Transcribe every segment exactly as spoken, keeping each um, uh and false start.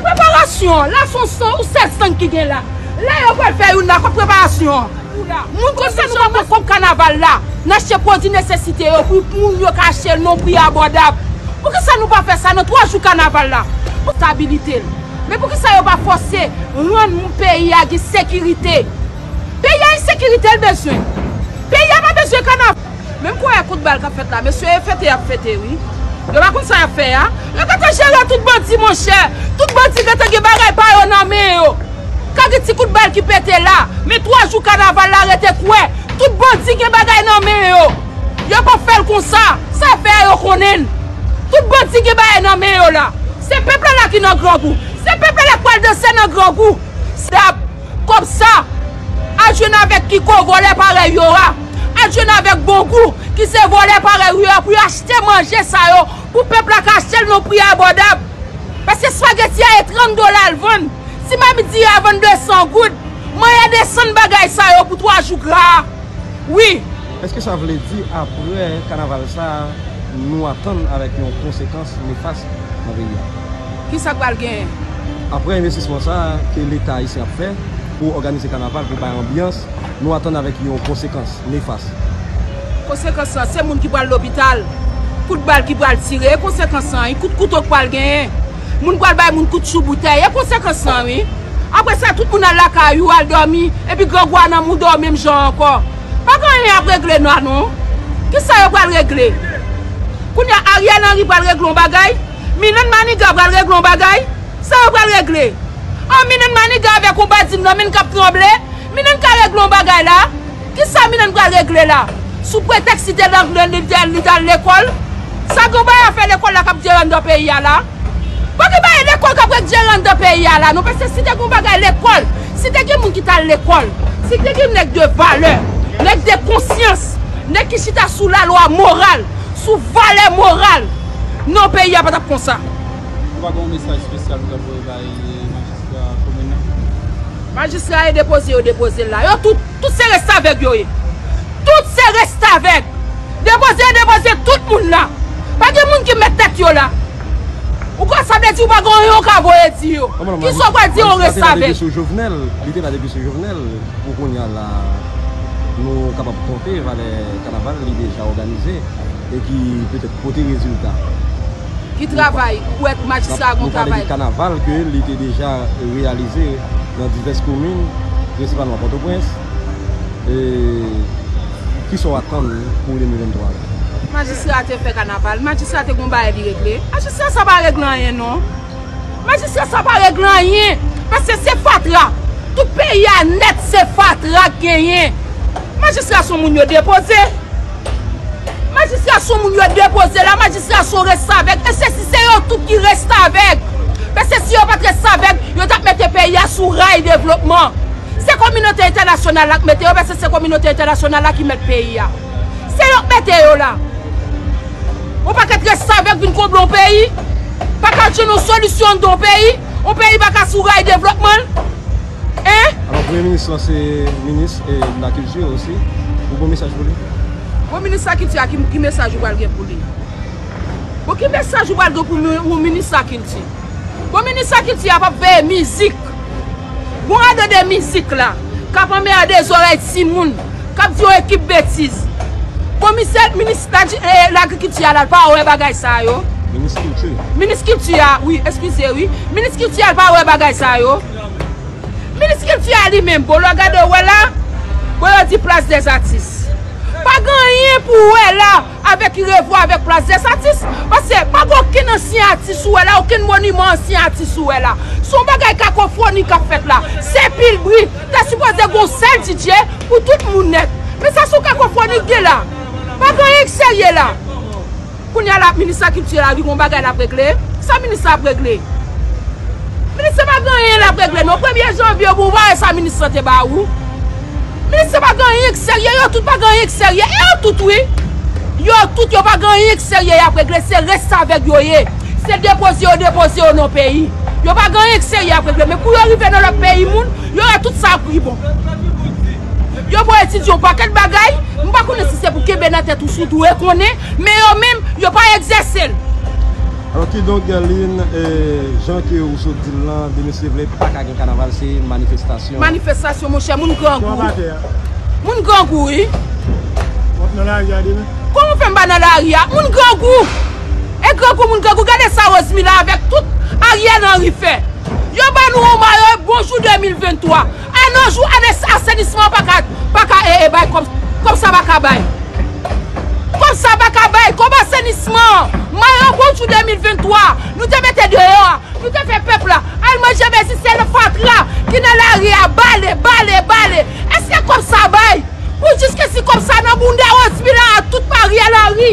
Preparasyon an, la se yon san ou sèt san ki gen la. Lè yo pral fè youn la, kot preparasyon an? Moun konsa nou pa pran kòb kanaval la. N achte pwodui nesesite yo pou moun yo ka achte l nan yon pri abòdab. Poukisa nou pa fè sa nan twa jou kanaval la? Pou stabilite l. Men poukisa yo pa fòse rann peyi a gen sekirite? Peyi a ensekirite l bezwen. Peyi a pa bezwen kanaval. Menm kounye a kout bal k ap fèt la, mesye, e fete y ap fete, wi. Yo pa konn sa y ap fè a. Yo gentan jere tout bandi, monchè. Tout bandi gentan gen bagay pa yo nan men yo. Ka gen ti kout bal ki pete la, men twa jou kanaval la rete kwè. Tout bandi gen bagay nan men yo. Yo p ap fè l konsa. Sa y ap fè a, yo konnen l. Tout bandi gen bagay nan men yo la. Se pèp la la ki nan grangou. Se pèp la la k pral danse nan grangou. Se ap Kòb sa, al jwenn avèk Kiko, vòlè parèy yo a. Al jwenn avèk Bongou, ki se vòlè parèy yo a, pou yo achte manje sa yo, pou pèp la ka achte l nan pri abòdab. Paske espageti a e trant dola l vann. Ti mamit diri a vann de san goud. Manyè desann bagay sa yo pou twa jou gra a. Wi. Èske sa vle di apre kanaval sa a, nou atann avèk yon konsekans nefas nan peyi a? Kisa k pral genyen? Apre envestisman sa a ke Leta ayisyen ap fè pou òganize kanaval, pou bay anbyans, nou atann avèk yon konsekans nefas. Konsekans lan, se moun ki pral lopital, kout bal ki pral tire, e konsekans lan, e kout kouto k pral genyen. Moun pral bay moun kout chou boutèy, e konsekans lan, wi. Apre sa, tout moun al lakay ou, al dòmi, epi grangou a nan mouda w menm jan ankò. Pa gen anyen y ap regle la non. Kisa yo pral regle? Kounye a, Ariel Henry pral regle yon bagay? Minan Maniga pral regle yon bagay? Sa yo pral regle? An, Minan Maniga avèk yon badin nan men k ap tranble? Minan ka regle yon bagay la? Kisa Minan pral regle la? Sou pretèks li te nan, li te, li te al lekòl? Sa gen yon bagay afè lekòl la k ap jere anndan peyi a la? Pa gen bagay lekòl k ap ret jere anndan peyi a la non, paske si te gen yon bagay lekòl, si te gen moun ki t al lekòl, si te gen nèg de valè, nèg de konsyans, nèg ki chita sou lalwa moral, sou valè moral, non, peyi a pa t ap konsa. Ou pa gen yon mesaj espesyal ou ta voye bay majistra komin nan? Majistra yo depoze, yo depoze l la. Yo tout, tout se restavèg yo ye. Tout se restavèg. Depoze, depoze tout moun la. Pa gen moun ki mèt tèt yo la. Ou kwè sa vle di ou pa gen anyen ou ka voye di yo? Kisa w pral di yon restavèg? Li te la depi sou Jovenel, li te la depi sou Jovenel. Pou kounye a la, nou kapab konte valè kanaval li deja òganize e ki petèt pote rezilta. Ki travay? Ou wè majistra a gen yon travay? Nou pale de kanaval ke li te deja reyalize nan divès komin, prensipalman Pòtoprens. E kisa w atann pou de mil venntwa la? Majistra a te fè kanaval, majistra a te gen yon bagay li regle. Majistra sa pa regle anyen non. Majistra sa pa regle anyen. Paske se fatra. Tout peyi a nèt se fatra k genyen. Majistra se yon moun yo depoze. Majistra se yon moun yo depoze la, majistra se yon restavèg. E se si se yo tout ki restavèg. Paske si yo pa t restavèg, yo t ap mete peyi a sou ray devlopman. Se kominote entènasyonal la k mete yo, paske se kominote entènasyonal la ki mèt peyi a. Se yo k mete yo la. Yon pakèt restavèg vin konble yon peyi, pa ka jwenn yon solisyon anndan yon peyi, yon peyi pa ka sou ray devlopman l. Hein? Alò, premye minis lan se minis, e, lakilti osi. Ou gon mesaj pou li? Bon, minis lakilti a, ki, ki mesaj ou pral gen pou li? Bon, ki mesaj ou pral gen pou mi-, yon minis lakilti? Bon, minis lakilti a p ap veye mizik. Bon, adan de mizik la, k ap anmède zòrèy timoun, k ap di yon ekip betiz. Bon, misye, minis ladi-, e, lagrikilti a la, l pa wè bagay sa yo. Minis kilti. Minis kilti a, wi, eskize, wi. Minis kilti a, l pa wè bagay sa yo. Minis kilti a li menm, bon, lè w gade w wè la, bon, yo di plas dèzatis. Pa gen anyen pou w wè la avèk ki revwa avèk plas dèzatis, paske pa gen okenn ansyen atis ou wè la, okenn moniman ansyen atis ou wè la. Se yon bagay kakofoni k ap fèt la. Se pil bri. Ta sipoze gen yon sèl D J pou tout moun nèt. Men sa se yon kakofoni k gen la. Pa gen anyen k serye la. Kounye a la, minis lakilti la, li gon bagay l ap regle. Sa minis la ap regle? Minis la pa gen anyen l ap regle, non. Premye janvye, bon, ou pa wè sa minis la te ba ou? Minis la pa gen anyen k serye, yo tout pa gen anyen k serye. E yo tout, wi. Yo tout, yo pa gen anyen k serye y ap regle. Se restavèg yo ye. Se depoze yo depoze yo nan peyi. Yo pa gen anyen k serye y ap regle. Men kou yo rive nan lòt peyi moun, yo wè tout sa ap pi bon. Yo pral etidye yon pakèt bagay, m pa konnen si se pou kenbe nan tèt ou si w dwe konnen, men yo menm, yo pa egzèse l. Alò, kidonk, Guerline, e, Jan ke ou sot di l lan, demen si Dye vle, pa ka gen kanaval, se manifestasyon. Manifestasyon, monchè, moun grangou. Kòman pa fè a? Moun grangou, wi. W ap nan lari a demen? Kòman w fè m pa nan lari a? Moun grangou. E grangou, moun grangou. Gade sa Rosemila avèk tout Ariel Henry fè. Yo ba nou yon mayo, bonjou de mil venntwa. A nos jours, ane-, asenisman pa ka, pa ka, e, e, bay kòb, kòb sa pa ka bay. Kòb sa pa ka bay, kòb asenisman. Mayo, bonjou de mil venntwa. Nou te mete deyò a. Nou te fè pèp la al manje mezi, se fatra ki nan lari a, bale, bale, bale. Èske kòb sa bay? Pou jiskesi kòb sa nan bounda Rosemila a, tout pa Ariel Henry.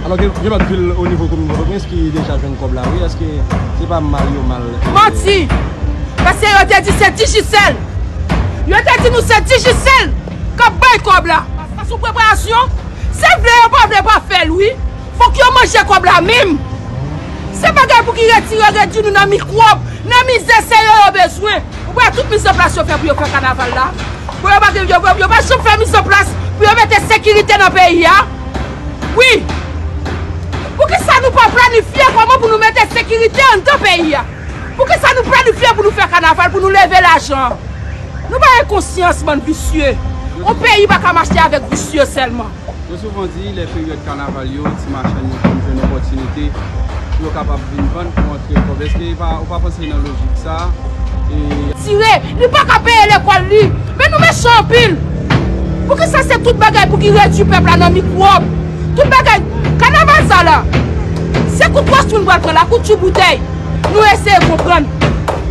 Alò, gen, gen lòt vil o nivo komin Pòtoprens ki deja jwenn kòb la, wi. Èske se pa mal yo mal? Manti! Paske yo te di se Digicel. Yo te di nou se Digicel k ap bay kòb la. Sa sou preparasyon. Se vle yo pa vle pa fè l, wi. Fòk yo manje kòb la menm. Se bagay pou ki retire redi nou nan mikwòb, nan mizè, se yo yo bezwen. Ou wè tout mizanplas yo fè pou yo fè kanaval la. Bon, yo pa gen, yo, yo pa janm fè mizanplas pou yo mete sekirite nan peyi a. Wi. Poukisa nou pa planifye kòman pou nou mete sekirite anndan peyi a? Poukisa nou planifye pou nou fè kanaval, pou nou leve lajan? Nou pa gen konsyans, bann visye. Yon peyi pa ka mache avèk visye sèlman. Yo souvan di, lè peryòd kanaval yo, ti machann yo konn jwenn opòtinite pou yo kapab vin vann pou antre kòb. Èske pa, ou pa panse nan lojik sa? E tire, li pa ka peye lekòl li. Men nou mechan anpil. Poukisa se tout bagay pou ki redui pèp la nan mikwòb? Tout bagay, kanaval sa la, se kout wòch moun pral pran la, kout tchouk boutèy. Nou eseye konprann.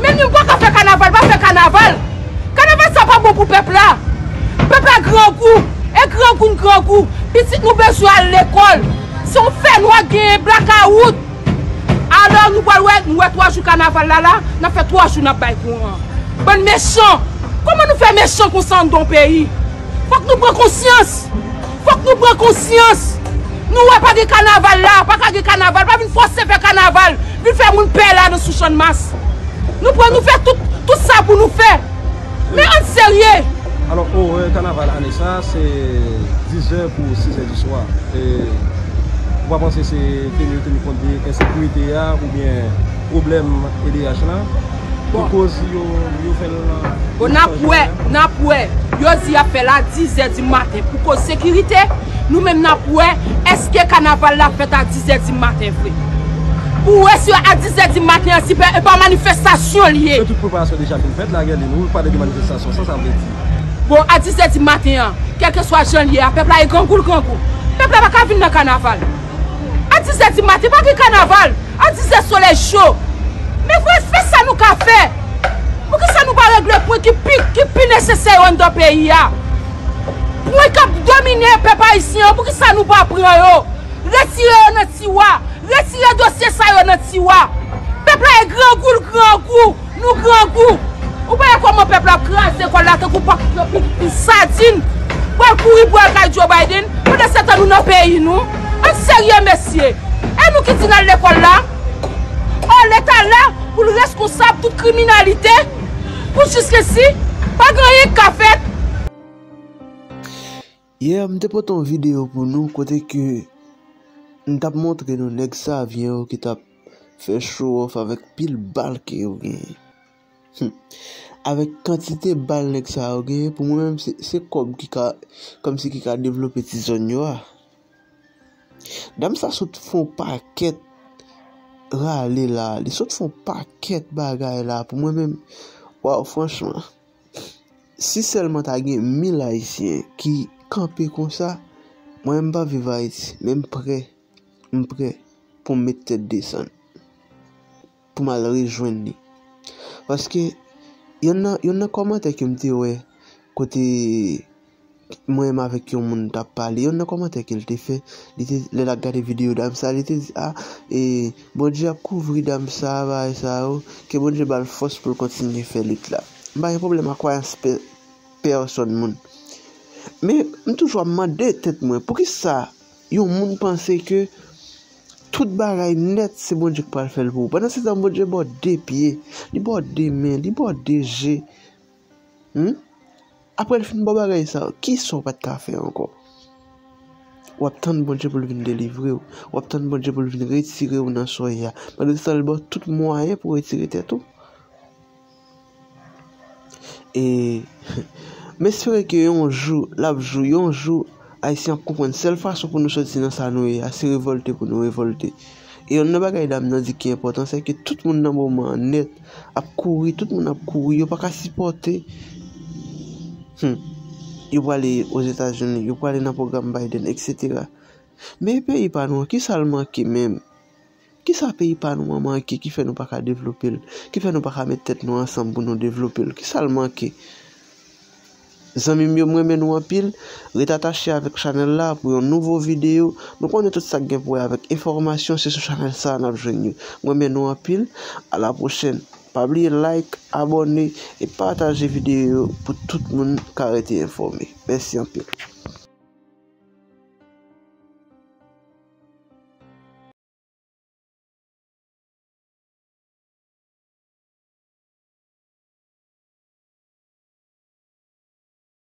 Men nou pa ka fè kanaval, pa fè kanaval. Kanaval sa pa bon pou pèp la. Pèp la grangou. E grangou n grangou. Pitit nou bezwen al lekòl. Se yon fènwa k genyen blakawout. Alò nou pral wè, nou wè twa jou kanaval la la, n ap fè twa jou n ap bay kouran. Bann mechan. Kòman nou fè mechan konsa anndan yon peyi? Fòk nou pran konsyans. Fòk nou pran konsyans. Nou wè pa gen kanaval la, pa ka gen kanaval, pa vin fòse fè kanaval, vin fè moun pè la nan sou Channmas. Nou pran, nou fè tout, tout sa pou nou fè. Men ann serye. Alò, orè kanaval ane sa, se diz è pou sis è di swa. E, ou pa panse se teni, teni kont de ensekirite a oubyen pwoblèm E D H la? Pou koz yo, yo fè l nan. Bon, n ap wè, n ap wè. Yo di y ap fè l a diz è di maten pou koz sekirite. Nou menm n ap wè èske kanaval la fèt a diz è di maten vre. Pou wè si a diz è di maten an, si pa, e pa manifestasyon l ye. E tout preparasyon deja fin fèt la, Guerline. Ou pale de manifestasyon, sa sa vle di? Bon, a diz è di maten an, kèlkeswa jan l ye a, pèp la e grangou l grangou. Pèp la pa ka vin nan kanaval. A diz è di maten, pa gen kanaval. A diz è solèy cho. Men fè, fè sa nou ka fè. Poukisa nou pa regle pwen ki pi, ki pi nesesè yo anndan peyi a? Pwen k ap domine pèp ayisyen an, poukisa nou pa pran yo? Retire yo nan tiwa. Retire dosye sa yo nan tiwa. Pèp la e grangou l grangou. Nou grangou. Ou pa wè kòman pèp la ap kraze kò l la tankou pòt yon pi, pi sadin. Pral kouri pral kay Joe Biden. Pandansetan nou nan peyi nou. Ann serye mesye. E nou ki di n al lekòl la? Ò, Leta la pou l reskonsab tout kriminalite. Pou jiskesi, pa gen anyen k ka fèt. Yè, m te pote yon videyo pou nou kote ke m t ap montre nou nèg Savyen yo ki t ap fè show off avèk pil bal ke yo genyen. Hmm. Avèk kantite bal nèg sa yo genyen, pou mwen menm, se, se kòb ki ka, kòmsi ki ka devlope ti zòn yo a. Dam sa sot fè yon pakèt rale la. Li sot fè yon pakèt bagay la. Pou mwen menm, waw, franchman, si sèlman ta gen mil Ayisyen ki kanpe konsa, mwen, m pa viv Ayiti, men m prè, m prè pou m met tèt desann, pou m al rejwenn li. Paske yonn nan, yonn nan kòmantè ke m te wè kote mwen menm avèk yon moun t ap pale, yonn nan kòmantè ke l te fè, li te, lè l ap gade videyo dam sa, li te di, a, e, Bondye ap kouvri dam sa, bagay sa yo, ke Bondye ba l fòs pou l kontinye fè lit la. M pa gen pwoblèm ak kwayans pè-, pèsòn moun. Men, m toujou ap mande tèt mwen, poukisa yon moun panse ke tout bagay nèt se Bondye k pral fè l pou ou? Pandan se tan, Bondye ba w de pye, li ba w de men, li ba w de je. Hmm? Apre l fin ba w bagay sa yo, kisa w pa t ka fè ankò? w ap tann Bondye pou l vin delivre w. W ap tann Bondye pou l vin retire w nan sa w ye a. Pandan se tan, l ba w tout mwayen pou w retire tèt ou. E m espere ke yon jou, l ap jou, yon jou, Ayisyen ap konprann sèl fason pou nou sòti nan sa nou ye a, se revòlte pou nou revòlte. E yonn nan bagay dam nan di ki enpòtan, se ke tout moun nan moman an nèt ap kouri, tout moun ap kouri, yo pa ka sipòte. Hmm. Yo prale Ozetazini, yo prale nan pwogram Biden, et cetera. Men peyi pa nou an, kisa l manke menm? Kisa peyi pa nou an manke ki fè nou pa ka devlope l? Ki fè nou pa ka met tèt nou ansanm pou nou devlope l? Kisa l manke? Zanmi m yo, m renmen nou anpil. Ret atache avèk chanèl la pou yon nouvo videyo. Nou konnen tout sa k gen pou wè avèk enfòmasyon, se sou chanèl sa a n ap jwenn yo. M renmen nou anpil. A la pwochèn. Pa bliye like, abòne e pataje videyo yo pou tout moun ka rete enfòme. Mèsi anpil.